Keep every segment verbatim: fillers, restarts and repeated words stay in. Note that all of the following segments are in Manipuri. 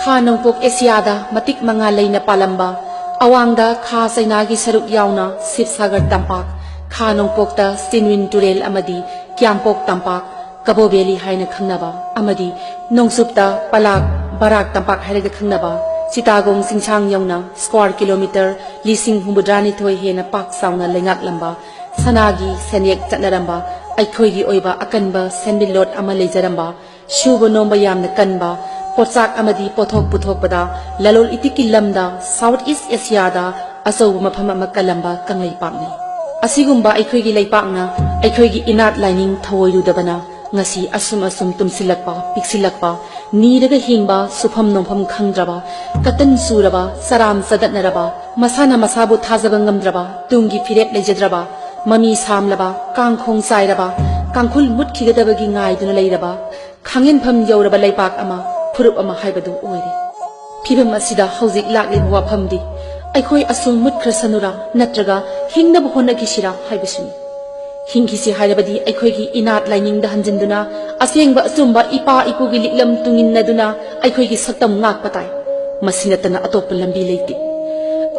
ꯈꯥ ꯅꯣꯡꯄꯣꯛ ꯑꯦꯁꯤꯌꯥꯗ ꯃꯇꯤꯛ ꯃꯉꯥ ꯂꯩꯅ ꯄꯥꯜꯂꯝꯕ, ꯑꯋꯥꯡꯗ ꯈꯥ ꯆꯩꯅꯥꯒꯤ ꯁꯔꯨꯛ ꯌꯥꯎꯅ ꯁꯤꯕꯁꯥꯒꯔ ꯇꯝꯄꯥꯛ, ꯈꯥ ꯅꯣꯡꯄꯣꯛꯇ ꯁꯤꯟꯋꯤꯟ ꯇꯨꯔꯦꯜ ꯑꯃꯗꯤ ꯀ꯭ꯌꯥꯝꯄꯣꯛ ꯇꯝꯄꯥꯛ, ꯀꯕꯣ ꯚꯦꯂꯤ ꯍꯥꯏꯅ ꯈꯪꯅꯕ, ꯑꯃꯗꯤ ꯅꯣꯡꯆꯨꯞꯇ ꯄꯂꯥꯛ, ꯕꯔꯥꯛ ꯇꯝꯄꯥꯛ ꯍꯥꯏꯔꯒ ꯈꯪꯅꯕ ꯆꯤꯇꯥꯒꯣꯡ ꯆꯤꯡꯁꯥꯡ ꯌꯧꯅ ꯁ꯭ꯀ꯭ꯋꯥꯔ ꯀꯤꯂꯣꯃꯤꯇꯔ ꯂꯤꯁꯤꯡ ꯍꯨꯝꯐꯨꯇꯔꯥꯅꯤꯊꯣꯏ ꯍꯦꯟꯅ ꯄꯥꯛ ꯆꯥꯎꯅ ꯂꯩꯉꯥꯛꯂꯝꯕ, ꯁꯅꯥꯒꯤ ꯁꯦꯟꯌꯦꯛ ꯆꯠꯅꯔꯝꯕ, ꯑꯩꯈꯣꯏꯒꯤ ꯑꯣꯏꯕ ꯑꯀꯟꯕ ꯁꯦꯟꯃꯤꯠꯂꯣꯟ ꯑꯃ ꯂꯩꯖꯔꯝꯕ, ꯁꯨꯕ ꯅꯣꯝꯕ ꯌꯥꯝꯅ ꯀꯟꯕ, ꯄꯣꯠꯆꯥꯛ ꯑꯃꯗꯤ ꯄꯣꯠꯊꯣꯛ ꯄꯨꯊꯣꯛꯄꯗ, ꯂꯂꯣꯜ ꯏꯇꯤꯛꯀꯤ ꯂꯝꯗ ꯁꯥꯎꯠ ꯏꯁ ꯑꯦꯁꯤꯌꯥꯗ ꯑꯆꯧꯕ ꯃꯐꯝ ꯑꯃ ꯀꯜꯂꯝꯕ ꯀꯪꯂꯩꯄꯥꯛꯅꯤ꯫ ꯑꯁꯤꯒꯨꯝꯕ ꯑꯩꯈꯣꯏꯒꯤ ꯂꯩꯄꯥꯛꯅ ꯑꯩꯈꯣꯏꯒꯤ ꯏꯅꯥꯠ ꯂꯥꯏꯅꯤꯡ ꯊꯧꯑꯣꯏꯔꯨꯗꯕꯅ ꯉꯁꯤ ꯑꯁꯨꯝ ꯑꯁꯨꯝ ꯇꯨꯝꯁꯤꯜꯂꯛꯄ, ꯄꯤꯛꯁꯤꯜꯂꯛꯄ, ꯅꯤꯔꯒ ꯍꯤꯡꯕ, ꯁꯨꯐꯝ ꯅꯣꯝꯐꯝ ꯈꯪꯗ꯭ꯔꯕ, ꯀꯇꯟ ꯆꯨꯔꯕ, ꯆꯔꯥꯝ ꯆꯗꯠꯅꯔꯕ, ꯃꯁꯥꯅ ꯃꯁꯥꯕꯨ ꯊꯥꯖꯕ ꯉꯝꯗ꯭ꯔꯕ, ꯇꯨꯡꯒꯤ ꯐꯤꯔꯦꯞ ꯂꯩꯖꯗ꯭ꯔꯕ, ꯃꯃꯤ ꯁꯥꯝꯂꯕ, ꯀꯥꯡꯈꯣꯡ ꯆꯥꯏꯔꯕ, ꯀꯥꯡꯈꯨꯜ ꯃꯨꯠꯈꯤꯒꯗꯕꯒꯤ ꯉꯥꯏꯗꯨꯅ ꯂꯩꯔꯕ, ꯈꯥꯡꯍꯦꯟꯐꯝ ꯌꯧꯔꯕ ꯂꯩꯄꯥꯛ ꯑꯃ, ꯐꯨꯔꯨꯞ ꯑꯃ ꯍꯥꯏꯕꯗꯨ ꯑꯣꯏꯔꯦ꯫ ꯐꯤꯚꯝ ꯑꯁꯤꯗ ꯍꯧꯖꯤꯛ ꯂꯥꯛꯂꯤꯕ ꯋꯥꯐꯝꯗꯤ ꯑꯩꯈꯣꯏ ꯑꯁꯨꯝ ꯃꯨꯠꯈ꯭ꯔꯁꯅꯨꯔꯥ ꯅꯠꯇ꯭ꯔꯒ ꯍꯤꯡꯅꯕ ꯍꯣꯠꯅꯈꯤꯁꯤꯔꯥ ꯍꯥꯏꯕꯁꯤꯅꯤ꯫ ꯍꯤꯡꯈꯤꯁꯤ ꯍꯥꯏꯔꯕꯗꯤ ꯑꯩꯈꯣꯏꯒꯤ ꯏꯅꯥꯠ ꯂꯥꯏꯅꯤꯡꯗ ꯍꯟꯖꯤꯟꯗꯨꯅ, ꯑꯁꯦꯡꯕ ꯑꯆꯨꯝꯕ ꯏꯄꯥ ꯏꯄꯨꯒꯤ ꯂꯤꯛꯂꯝ ꯇꯨꯡꯏꯟꯅꯗꯨꯅ ꯑꯩꯈꯣꯏꯒꯤ ꯁꯛꯇꯝ ꯉꯥꯛꯄ ꯇꯥꯏ꯫ ꯃꯁꯤ ꯅꯠꯇꯅ ꯑꯇꯣꯞꯄ ꯂꯝꯕꯤ ꯂꯩꯇꯦ꯫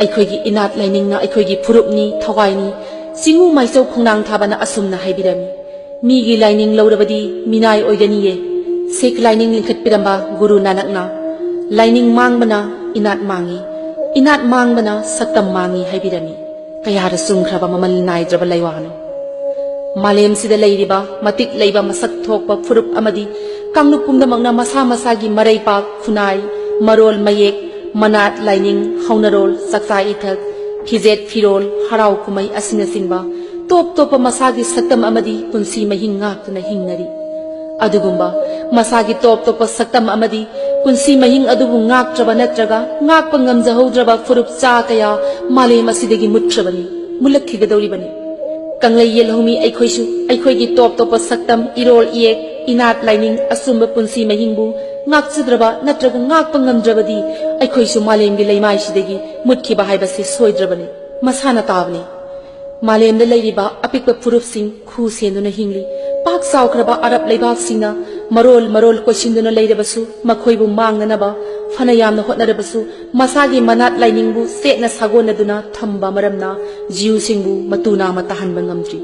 ꯑꯩꯈꯣꯏꯒꯤ ꯏꯅꯥꯠ ꯂꯥꯏꯅꯤꯡꯅ ꯑꯩꯈꯣꯏꯒꯤ ꯐꯨꯔꯨꯞꯅꯤ, ꯊꯋꯥꯏꯅꯤ꯫ ꯆꯤꯡꯉꯨ ꯃꯥꯏꯆꯧ ꯈꯣꯡꯅꯥꯡ ꯊꯥꯕꯅ ꯑꯁꯨꯝꯅ ꯍꯥꯏꯕꯤꯔꯝꯃꯤ, "ꯃꯤꯒꯤ ꯂꯥꯏꯅꯤꯡ ꯂꯧꯔꯕꯗꯤ ꯃꯤꯅꯥꯏ ꯑꯣꯏꯒꯅꯤꯌꯦ"꯫ ꯁꯤꯈ ꯂꯥꯏꯅꯤꯡ ꯂꯤꯡꯈꯠꯄꯤꯔꯝꯕ ꯒꯨꯔꯨ ꯅꯥꯅꯛꯅ, "ꯂꯥꯏꯅꯤꯡ ꯃꯥꯡꯕꯅ ꯏꯅꯥꯠ ꯃꯥꯡꯉꯤ, ꯏꯅꯥꯠ ꯃꯥꯡꯕꯅ ꯁꯛꯇꯝ ꯃꯥꯡꯉꯤ" ꯍꯥꯏꯕꯤꯔꯝꯃꯤ꯫ ꯀꯌꯥꯗ ꯆꯨꯝꯈ꯭ꯔꯕ ꯃꯃꯜ ꯅꯥꯏꯗ꯭ꯔꯕ ꯂꯩꯋꯥꯅꯣ! ꯃꯥꯂꯦꯝꯁꯤꯗ ꯂꯩꯔꯤꯕ ꯃꯇꯤꯛ ꯂꯩꯕ ꯃꯁꯛ ꯊꯣꯛꯄ ꯐꯨꯔꯨꯞ ꯑꯃꯗꯤ ꯀꯥꯡꯂꯨꯞ ꯄꯨꯝꯅꯃꯛꯅ ꯃꯁꯥ ꯃꯁꯥꯒꯤ ꯃꯔꯩꯄꯥꯛ, ꯈꯨꯟꯅꯥꯏ, ꯃꯔꯣꯜ ꯃꯌꯦꯛ, ꯃꯅꯥꯠ ꯂꯥꯏꯅꯤꯡ, ꯍꯧꯅꯔꯣꯜ, ꯆꯥꯛꯆꯥ ꯏꯊꯛ, ꯐꯤꯖꯦꯠ ꯐꯤꯔꯣꯜ, ꯍꯔꯥꯎ ꯀꯨꯝꯍꯩ ꯑꯁꯤꯅꯆꯤꯡꯕ ꯇꯣꯞ ꯇꯣꯞꯄ ꯃꯁꯥꯒꯤ ꯁꯛꯇꯝ ꯑꯃꯗꯤ ꯄꯨꯟꯁꯤ ꯃꯍꯤꯡ ꯉꯥꯛꯇꯨꯅ ꯍꯤꯡꯅꯔꯤ꯫ ꯑꯗꯨꯒꯨꯝꯕ ꯃꯁꯥꯒꯤ ꯇꯣꯞ ꯇꯣꯞꯄ ꯁꯛꯇꯝ ꯑꯃꯗꯤ ꯄꯨꯟꯁꯤ ꯃꯍꯤꯡ ꯑꯗꯨꯕꯨ ꯉꯥꯛꯇ꯭ꯔꯕ ꯅꯠꯇ꯭ꯔꯒ ꯉꯥꯛꯄ ꯉꯝꯖꯍꯧꯗ꯭ꯔꯕ ꯐꯨꯔꯨꯞ ꯆꯥ ꯀꯌꯥ ꯃꯥꯂꯦꯝ ꯑꯁꯤꯗꯒꯤ ꯃꯨꯠꯈ꯭ꯔꯕꯅꯤ, ꯃꯨꯠꯂꯛꯈꯤꯒꯗꯧꯔꯤꯕꯅꯤ꯫ ꯀꯪꯂꯩ ꯌꯦꯜꯍꯧꯃꯤ ꯑꯩꯈꯣꯏꯁꯨ ꯑꯩꯈꯣꯏꯒꯤ ꯇꯣꯞ ꯇꯣꯞꯄ ꯁꯛꯇꯝ, ꯏꯔꯣꯜ ꯏꯌꯦꯛ, ꯏꯅꯥꯠ ꯂꯥꯏꯅꯤꯡ, ꯑꯆꯨꯝꯕ ꯄꯨꯟꯁꯤ ꯃꯍꯤꯡꯕꯨ ꯉꯥꯛꯆꯗ꯭ꯔꯕ ꯅꯠꯇ꯭ꯔꯒ ꯉꯥꯛꯄ ꯉꯝꯗ꯭ꯔꯕꯗꯤ ꯑꯩꯈꯣꯏꯁꯨ ꯃꯥꯂꯦꯝꯒꯤ ꯂꯩꯃꯥꯏꯁꯤꯗꯒꯤ ꯃꯨꯠꯈꯤꯕ ꯍꯥꯏꯕꯁꯤ ꯁꯣꯏꯗ꯭ꯔꯕꯅꯤ, ꯃꯁꯥꯅ ꯇꯥꯕꯅꯤ꯫ ꯃꯥꯂꯦꯝꯗ ꯂꯩꯔꯤꯕ ꯑꯄꯤꯛꯄ ꯐꯨꯔꯨꯞꯁꯤꯡ ꯈꯨ ꯁꯦꯟꯗꯨꯅ ꯍꯤꯡꯂꯤ꯫ ꯄꯥꯛ ꯆꯥꯎꯈ꯭ꯔꯕ ꯑꯔꯕ ꯂꯩꯕꯥꯛꯁꯤꯡꯅ ꯃꯔꯣꯜ ꯃꯔꯣꯜ ꯀꯣꯏꯁꯤꯟꯗꯨꯅ ꯂꯩꯔꯕꯁꯨ, ꯃꯈꯣꯏꯕꯨ ꯃꯥꯡꯅꯅꯕ ꯐꯅ ꯌꯥꯝꯅ ꯍꯣꯠꯅꯔꯕꯁꯨ, ꯃꯁꯥꯒꯤ ꯃꯅꯥꯠ ꯂꯥꯏꯅꯤꯡꯕꯨ ꯆꯦꯠꯅ ꯁꯥꯒꯣꯟꯅꯗꯨꯅ ꯊꯝꯕ ꯃꯔꯝꯅ ꯖꯤꯎꯁꯤꯡꯕꯨ ꯃꯇꯨ ꯅꯥꯝꯃ ꯇꯥꯍꯟꯕ ꯉꯝꯗ꯭ꯔꯤ꯫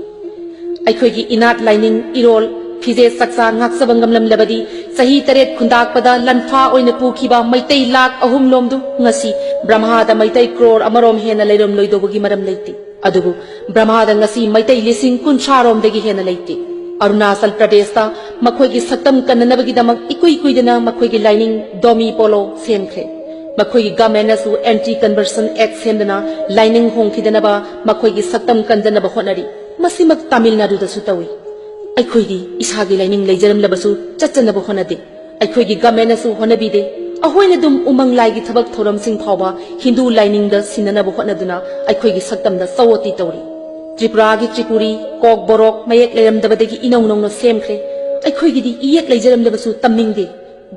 ꯑꯩꯈꯣꯏꯒꯤ ꯏꯅꯥꯠ ꯂꯥꯏꯅꯤꯡ, ꯏꯔꯣꯜ, ꯐꯤꯖꯦꯠ ꯆꯥꯛꯆꯥ ꯉꯥꯛꯆꯕ ꯉꯝꯂꯝꯂꯕꯗꯤ, ꯆꯍꯤ ꯇꯔꯦꯠ ꯈꯨꯟꯗꯥꯛꯄꯗ ꯂꯟꯐꯥ ꯑꯣꯏꯅ ꯄꯨꯈꯤꯕ ꯃꯩꯇꯩ ꯂꯥꯈ ꯑꯍꯨꯝꯂꯣꯝꯗꯨ ꯉꯁꯤ ꯕ꯭ꯔꯍꯃꯥꯗ ꯃꯩꯇꯩ ꯀ꯭ꯔꯣꯔ ꯑꯃꯔꯣꯝ ꯍꯦꯟꯅ ꯂꯩꯔꯝꯂꯣꯏꯗꯧꯕꯒꯤ ꯃꯔꯝ ꯂꯩꯇꯦ꯫ ꯑꯗꯨꯕꯨ ꯕ꯭ꯔꯍꯃꯥꯗ ꯉꯁꯤ ꯃꯩꯇꯩ ꯂꯤꯁꯤꯡ ꯀꯨꯟꯊ꯭ꯔꯥꯔꯣꯝꯗꯒꯤ ꯍꯦꯟꯅ ꯂꯩꯇꯦ꯫ ꯑꯔꯨꯅꯥꯆꯜ ꯄ꯭ꯔꯗꯦꯁꯇ ꯃꯈꯣꯏꯒꯤ ꯁꯛꯇꯝ ꯀꯟꯅꯅꯕꯒꯤꯗꯃꯛ ꯏꯀꯨꯏ ꯀꯨꯏꯗꯅ ꯃꯈꯣꯏꯒꯤ ꯂꯥꯏꯅꯤꯡ ꯗꯣꯃꯤ ꯄꯣꯂꯣ ꯁꯦꯝꯈ꯭ꯔꯦ꯫ ꯃꯈꯣꯏꯒꯤ ꯒꯚꯔꯟꯃꯦꯟꯅꯁꯨ ꯑꯦꯟꯇꯤ ꯀꯟꯚꯔꯁꯟ ꯑꯦꯛ ꯁꯦꯝꯗꯨꯅ ꯂꯥꯏꯅꯤꯡ ꯍꯣꯡꯈꯤꯗꯅꯕ ꯃꯈꯣꯏꯒꯤ ꯁꯛꯇꯝ ꯀꯟꯖꯅꯕ ꯍꯣꯠꯅꯔꯤ꯫ ꯃꯁꯤꯃꯛ ꯇꯥꯃꯤꯜ ꯅꯥꯗꯨꯗꯁꯨ ꯇꯧꯏ꯫ ꯑꯩꯈꯣꯏꯗꯤ ꯏꯁꯥꯒꯤ ꯂꯥꯏꯅꯤꯡ ꯂꯩꯖꯔꯝꯂꯕꯁꯨ ꯆꯠꯆꯅꯕ ꯍꯣꯠꯅꯗꯦ꯫ ꯑꯩꯈꯣꯏꯒꯤ ꯒꯚꯔꯟꯃꯦꯟꯅꯁꯨ ꯍꯣꯠꯅꯕꯤꯗꯦ꯫ ꯑꯩꯈꯣꯏꯅ ꯑꯗꯨꯝ ꯎꯃꯪ ꯂꯥꯏꯒꯤ ꯊꯕꯛ ꯊꯧꯔꯝꯁꯤꯡ ꯐꯥꯎꯕ ꯍꯤꯟꯗꯨ ꯂꯥꯏꯅꯤꯡꯗ ꯁꯤꯟꯅꯅꯕ ꯍꯣꯠꯅꯗꯨꯅ ꯑꯩꯈꯣꯏꯒꯤ ꯁꯛꯇꯝꯗ ꯆꯧꯋꯇꯤ ꯇꯧꯔꯤ꯫ ꯇ꯭ꯔꯤꯄꯨꯔꯥꯒꯤ ꯇ꯭ꯔꯤꯄꯨꯔꯤ, ꯀꯣꯛ ꯕꯣꯔꯣꯛ ꯃꯌꯦꯛ ꯂꯩꯔꯝꯗꯕꯗꯒꯤ ꯏꯅꯧ ꯅꯧꯅ ꯁꯦꯝꯈ꯭ꯔꯦ꯫ ꯑꯩꯈꯣꯏꯒꯤꯗꯤ ꯏꯌꯦꯛ ꯂꯩꯖꯔꯝꯗꯕꯁꯨ ꯇꯝꯅꯤꯡꯗꯦ꯫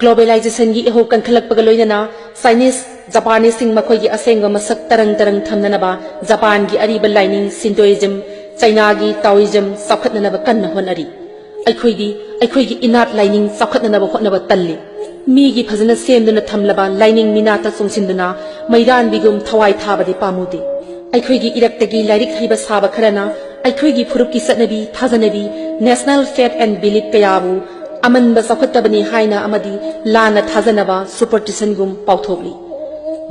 ꯒ꯭ꯂꯣꯕꯦꯂꯥꯏꯖꯦꯁꯟꯒꯤ ꯏꯍꯧ ꯀꯟꯈꯠꯂꯛꯄꯒ ꯂꯣꯏꯅꯅ ꯆꯥꯏꯅꯤꯁ, ꯖꯄꯥꯅꯤꯁꯁꯤꯡ ꯃꯈꯣꯏꯒꯤ ꯑꯁꯦꯡꯕ ꯃꯁꯛ ꯇꯔꯪ ꯇꯔꯪ ꯊꯝꯅꯅꯕ ꯖꯄꯥꯟꯒꯤ ꯑꯔꯤꯕ ꯂꯥꯏꯅꯤꯡ ꯁꯤꯟꯇꯣꯏꯖꯝ, ꯆꯩꯅꯥꯒꯤ ꯇꯥꯑꯣꯏꯖꯝ ꯆꯥꯎꯈꯠꯅꯅꯕ ꯀꯟꯅ ꯍꯣꯠꯅꯔꯤ꯫ ꯑꯩꯈꯣꯏꯗꯤ ꯑꯩꯈꯣꯏꯒꯤ ꯏꯅꯥꯠ ꯂꯥꯏꯅꯤꯡ ꯆꯥꯎꯈꯠꯅꯅꯕ ꯍꯣꯠꯅꯕ ꯇꯜꯂꯤ꯫ ꯃꯤꯒꯤ ꯐꯖꯅ ꯁꯦꯝꯗꯨꯅ ꯊꯝꯂꯕ ꯂꯥꯏꯅꯤꯡ ꯃꯤꯅꯥꯠꯇ ꯆꯣꯡꯁꯤꯟꯗꯨꯅ ꯃꯩꯔꯥꯟꯕꯤꯒꯨꯝ ꯊꯋꯥꯏ ꯊꯥꯕꯗꯤ ꯄꯥꯝꯃꯨꯗꯦ꯫ ꯑꯩꯈꯣꯏꯒꯤ ꯏꯔꯛꯇꯒꯤ ꯂꯥꯏꯔꯤꯛ ꯍꯩꯕ ꯁꯥꯕ ꯈꯔꯅ ꯑꯩꯈꯣꯏꯒꯤ ꯐꯨꯔꯨꯞꯀꯤ ꯆꯠꯅꯕꯤ, ꯊꯥꯖꯅꯕꯤ, ꯅꯦꯁꯅꯦꯜ ꯐꯦꯠ ꯑꯦꯟ ꯕꯤꯂꯤꯞ ꯀꯌꯥꯕꯨ ꯑꯃꯟꯕ ꯆꯥꯎꯈꯠꯇꯕꯅꯤ ꯍꯥꯏꯅ ꯑꯃꯗꯤ ꯂꯥꯟꯅ ꯊꯥꯖꯅꯕ ꯁꯨꯄꯔꯁꯇꯤꯁꯟꯒꯨꯝ ꯄꯥꯎꯊꯣꯛꯂꯤ꯫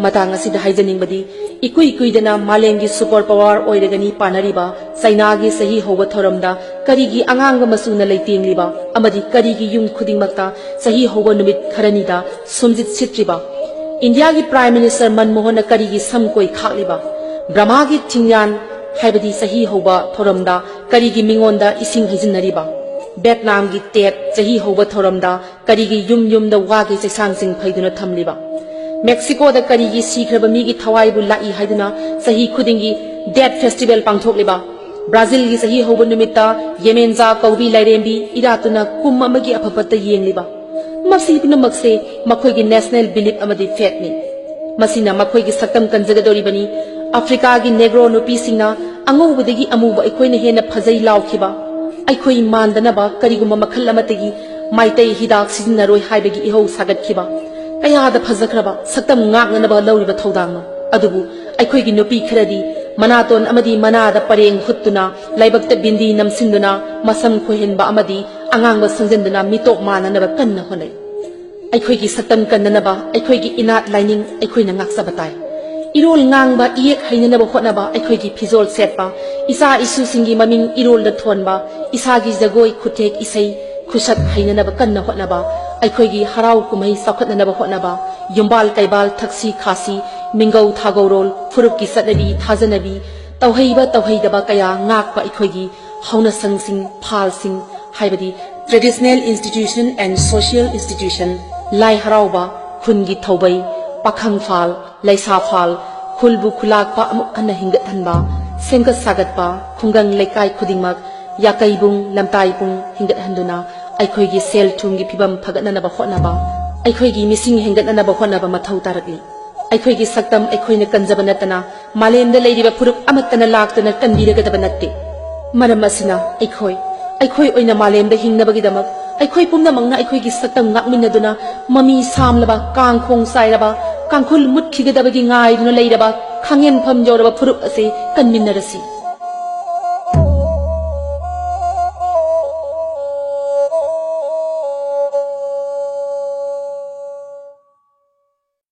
ꯃꯇꯥꯡ ꯑꯁꯤꯗ ꯍꯥꯏꯖꯅꯤꯡꯕꯗꯤ, ꯏꯀꯨꯏ ꯀꯨꯏꯗꯅ ꯃꯥꯂꯦꯝꯒꯤ ꯁꯨꯄꯔ ꯄꯥꯋꯔ ꯑꯣꯏꯔꯒꯅꯤ ꯄꯥꯅꯔꯤꯕ ꯆꯩꯅꯥꯒꯤ ꯆꯍꯤ ꯍꯧꯕ ꯊꯧꯔꯝꯗ ꯀꯔꯤꯒꯤ ꯑꯉꯥꯡꯕ ꯃꯆꯨꯅ ꯂꯩꯇꯦꯡꯂꯤꯕ ꯑꯃꯗꯤ ꯀꯔꯤꯒꯤ ꯌꯨꯝ ꯈꯨꯗꯤꯡꯃꯛꯇ ꯆꯍꯤ ꯍꯧꯕ ꯅꯨꯃꯤꯠ ꯈꯔꯅꯤꯗ ꯁꯨꯝꯖꯤꯠ ꯁꯤꯠꯇ꯭ꯔꯤꯕ? ꯏꯟꯗꯤꯌꯥꯒꯤ ꯄ꯭ꯔꯥꯏꯝ ꯃꯤꯅꯤꯁꯇꯔ ꯃꯟꯃꯣꯍꯟꯅ ꯀꯔꯤꯒꯤ ꯁꯝ ꯀꯣꯏ ꯈꯥꯛꯂꯤꯕ? ꯕ꯭ꯔꯍꯃꯥꯒꯤ ꯊꯤꯡꯌꯥꯟ ꯍꯥꯏꯕꯗꯤ ꯆꯍꯤ ꯍꯧꯕ ꯊꯧꯔꯝꯗ ꯀꯔꯤꯒꯤ ꯃꯤꯉꯣꯟꯗ ꯏꯁꯤꯡ ꯍꯩꯖꯤꯟꯅꯔꯤꯕ? ꯚꯦꯠꯅꯥꯝꯒꯤ ꯇꯦꯠ ꯆꯍꯤ ꯍꯧꯕ ꯊꯧꯔꯝꯗ ꯀꯔꯤꯒꯤ ꯌꯨꯝ ꯌꯨꯝꯗ ꯋꯥꯒꯤ ꯆꯩꯁꯥꯡꯁꯤꯡ ꯐꯩꯗꯨꯅ ꯊꯝꯂꯤꯕ? ꯃꯦꯛꯁꯤꯀꯣꯗ ꯀꯔꯤꯒꯤ ꯁꯤꯈ꯭ꯔꯕ ꯃꯤꯒꯤ ꯊꯋꯥꯏꯕꯨ ꯂꯥꯛꯏ ꯍꯥꯏꯗꯨꯅ ꯆꯍꯤ ꯈꯨꯗꯤꯡꯒꯤ ꯗꯦꯠ ꯐꯦꯁꯇꯤꯚꯦꯜ ꯄꯥꯡꯊꯣꯛꯂꯤꯕ? ꯕ꯭ꯔꯥꯖꯤꯜꯒꯤ ꯆꯍꯤ ꯍꯧꯕ ꯅꯨꯃꯤꯠꯇ ꯌꯦꯃꯦꯟꯖꯥ ꯀꯧꯕꯤ ꯂꯥꯏꯔꯦꯝꯕꯤ ꯏꯔꯥꯠꯇꯨꯅ ꯀꯨꯝ ꯑꯃꯒꯤ ꯑꯐ ꯐꯠꯇ ꯌꯦꯡꯂꯤꯕ? ꯃꯁꯤ ꯄꯨꯝꯅꯃꯛꯁꯦ ꯃꯈꯣꯏꯒꯤ ꯅꯦꯁꯅꯦꯜ ꯕꯤꯂꯤꯞ ꯑꯃꯗꯤ ꯐꯦꯠꯅꯤ꯫ ꯃꯁꯤꯅ ꯃꯈꯣꯏꯒꯤ ꯁꯛꯇꯝ ꯀꯟꯖꯒꯗꯧꯔꯤꯕꯅꯤ꯫ ꯑꯐ꯭ꯔꯤꯀꯥꯒꯤ ꯅꯦꯒ꯭ꯔꯣ ꯅꯨꯄꯤꯁꯤꯡꯅ ꯑꯉꯧꯕꯗꯒꯤ ꯑꯃꯨꯕ ꯑꯩꯈꯣꯏꯅ ꯍꯦꯟꯅ ꯐꯖꯩ ꯂꯥꯎꯈꯤꯕ, ꯑꯩꯈꯣꯏ ꯃꯥꯟꯗꯅꯕ ꯀꯔꯤꯒꯨꯝꯕ ꯃꯈꯜ ꯑꯃꯠꯇꯒꯤ ꯃꯩꯇꯩ ꯍꯤꯗꯥꯛ ꯁꯤꯖꯤꯟꯅꯔꯣꯏ ꯍꯥꯏꯕꯒꯤ ꯏꯍꯧ ꯁꯥꯒꯠꯈꯤꯕ꯫ ꯀꯌꯥꯗ ꯐꯖꯈ꯭ꯔꯕ ꯁꯛꯇꯝ ꯉꯥꯛꯅꯅꯕ ꯂꯧꯔꯤꯕ ꯊꯧꯗꯥꯡꯅꯣ꯫ ꯑꯗꯨꯕꯨ ꯑꯩꯈꯣꯏꯒꯤ ꯅꯨꯄꯤ ꯈꯔꯗꯤ ꯃꯅꯥꯇꯣꯟ ꯑꯃꯗꯤ ꯃꯅꯥꯗ ꯄꯔꯦꯡ ꯍꯨꯠꯇꯨꯅ, ꯂꯥꯏꯕꯛꯇ ꯕꯤꯟꯗꯤ ꯅꯝꯁꯤꯟꯗꯨꯅ, ꯃꯁꯝ ꯈꯣꯏꯍꯟꯕ ꯑꯃꯗꯤ ꯑꯉꯥꯡꯕ ꯁꯪꯖꯤꯟꯗꯨꯅ ꯃꯤꯇꯣꯞ ꯃꯥꯟꯅꯅꯕ ꯀꯟꯅ ꯍꯣꯠꯅꯩ꯫ ꯑꯩꯈꯣꯏꯒꯤ ꯁꯛꯇꯝ ꯀꯟꯅꯅꯕ ꯑꯩꯈꯣꯏꯒꯤ ꯏꯅꯥꯠ ꯂꯥꯏꯅꯤꯡ ꯑꯩꯈꯣꯏꯅ ꯉꯥꯛꯆꯕ ꯇꯥꯏ꯫ ꯏꯔꯣꯜ ꯉꯥꯡꯕ, ꯏꯌꯦꯛ ꯍꯩꯅꯅꯕ ꯍꯣꯠꯅꯕ, ꯑꯩꯈꯣꯏꯒꯤ ꯐꯤꯖꯣꯜ ꯁꯦꯠꯄ, ꯏꯆꯥ ꯏꯁꯨꯁꯤꯡꯒꯤ ꯃꯃꯤꯡ ꯏꯔꯣꯜꯗ ꯊꯣꯟꯕ, ꯏꯁꯥꯒꯤ ꯖꯒꯣꯏ, ꯈꯨꯠꯊꯦꯛ, ꯏꯁꯩ, ꯈꯨꯁꯛ ꯍꯩꯅꯅꯕ ꯀꯟꯅ ꯍꯣꯠꯅꯕ, ꯑꯩꯈꯣꯏꯒꯤ ꯍꯔꯥꯎ ꯀꯨꯝꯍꯩ ꯆꯥꯎꯈꯠꯅꯅꯕ ꯍꯣꯠꯅꯕ, ꯌꯨꯝꯕꯥꯜ ꯀꯩꯕꯥꯜ, ꯊꯛꯁꯤ ꯈꯥꯁꯤ, ꯃꯤꯡꯒꯧ ꯊꯥꯒꯧꯔꯣꯜ, ꯐꯨꯔꯨꯞꯀꯤ ꯆꯠꯅꯕꯤ, ꯊꯥꯖꯅꯕꯤ, ꯇꯧꯍꯩꯕ ꯇꯧꯍꯩꯗꯕ ꯀꯌꯥ ꯉꯥꯛꯄ ꯑꯩꯈꯣꯏꯒꯤ ꯍꯧꯅꯁꯪꯁꯤꯡ, ꯐꯥꯜꯁꯤꯡ, ꯍꯥꯏꯕꯗꯤ traditional institution and social institution, ꯂꯥꯏ ꯍꯔꯥꯎꯕ, ꯈꯨꯟꯒꯤ ꯊꯧꯕꯩ, ꯄꯥꯈꯪ ꯐꯥꯜ, ꯂꯩꯁꯥ ꯐꯥꯜ, ꯈꯨꯜꯕꯨ ꯈꯨꯂꯥꯛꯄ ꯑꯃꯨꯛ ꯍꯟꯅ ꯍꯤꯡꯒꯠꯍꯟꯕ, ꯁꯦꯝꯒꯠ ꯁꯥꯒꯠꯄ, ꯈꯨꯡꯒꯪ ꯂꯩꯀꯥꯏ ꯈꯨꯗꯤꯡꯃꯛ ꯌꯥꯀꯩꯕꯨꯡ, ꯂꯝꯇꯥꯏꯕꯨꯡ ꯍꯤꯡꯒꯠꯍꯟꯗꯨꯅ ꯑꯩꯈꯣꯏꯒꯤ ꯁꯦꯜ ꯊꯨꯝꯒꯤ ꯐꯤꯕꯝ ꯐꯒꯠꯅꯅꯕ ꯍꯣꯠꯅꯕ, ꯑꯩꯈꯣꯏꯒꯤ ꯃꯤꯁꯤꯡ ꯍꯦꯟꯒꯠꯅꯅꯕ ꯍꯣꯠꯅꯕ ꯃꯊꯧ ꯇꯥꯔꯛꯂꯤ꯫ ꯑꯩꯈꯣꯏꯒꯤ ꯁꯛꯇꯝ ꯑꯩꯈꯣꯏꯅ ꯀꯟꯖꯕ ꯅꯠꯇꯅ ꯃꯥꯂꯦꯝꯗ ꯂꯩꯔꯤꯕ ꯐꯨꯔꯨꯞ ꯑꯃꯠꯇꯅ ꯂꯥꯛꯇꯨꯅ ꯀꯟꯕꯤꯔꯒꯗꯕ ꯅꯠꯇꯦ꯫ ꯃꯔꯝ ꯑꯁꯤꯅ ꯑꯩꯈꯣꯏ, ꯑꯩꯈꯣꯏ ꯑꯣꯏꯅ ꯃꯥꯂꯦꯝꯗ ꯍꯤꯡꯅꯕꯒꯤꯗꯃꯛ ꯑꯩꯈꯣꯏ ꯄꯨꯝꯅꯃꯛꯅ ꯑꯩꯈꯣꯏꯒꯤ ꯁꯛꯇꯝ ꯉꯥꯛꯃꯤꯟꯅꯗꯨꯅ ꯃꯃꯤ ꯁꯥꯝꯂꯕ, ꯀꯥꯡꯈꯣꯡ ꯆꯥꯏꯔꯕ, ꯀꯥꯡꯈꯨꯜ ꯃꯨꯠꯈꯤꯒꯗꯕꯒꯤ ꯉꯥꯏꯗꯨꯅ ꯂꯩꯔꯕ, ꯈꯥꯡꯉꯦꯟꯐꯝ ꯌꯧꯔꯕ ꯐꯨꯔꯨꯞ ꯑꯁꯤ ꯀꯟꯃꯤꯟꯅꯔꯁꯤ꯫